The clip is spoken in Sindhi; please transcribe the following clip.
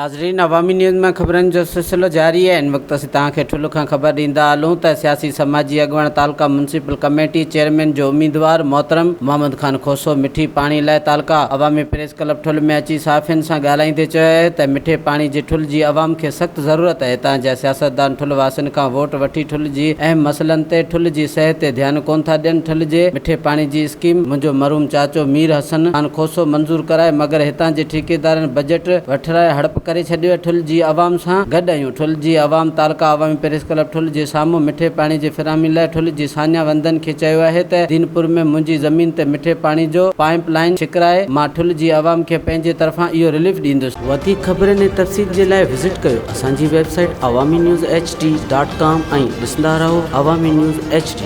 ناظرين عوامي نيوز مان خبرن جو سلسلو جاري آهي ان وقت اسين توهان کي ٺل کان خبر ڏيندا هلون ته سياسي سماجي اڳواڻ تعلقه ميونسپل ڪميٽي چيئرمين جو اميدوار محترم محمد خان کوسو مٺي پاڻي لاء تعلقه عوامي پريس ڪلب ٺل ۾ اچي صحافين سان ڳالهائيندي چيو آهي ته مٺي پاڻي جي ٺل جي عوام کي سخت ضرورت آهي هتان جا سياستدان ٺل واسين کان ووٽ وٺي ٺل جي اهم مسئلن تي ٺل جي صحت تي ڌيان ڪون ٿا ڏين ٺل جي مٺي پاڻي جي اسڪيم منهنجو مرحوم چاچو مير حسن خان کوسو منظور ڪرائي مگر هتان جي ٺيڪيدارن بجيٽ وٺرائي هڙپ ڪري ڇڏيو ٺل جي عوام سان گڏ آهيون ٺل جي عوام تعلقه عوامي پريس ڪلب ٺل جي سامهون مٺي پاڻي جي فراهمي لاء ٺل جي ساڃاهه وندن کي چيو آهي ته دينپور ۾ منهنجي زمين تي مٺي پاڻي جو پائيپ لائين ڇڪرائي مان ٺل جي عوام کي پنهنجي طرفان اهو رليف ڏيندس. وڌيڪ خبرن ۽ تفصيل جي لاء وزٽ ڪيو اسان جي website Awami news H D dot com ۽ ڏسندا رهو عوامي نيوز ايڇ ڊي.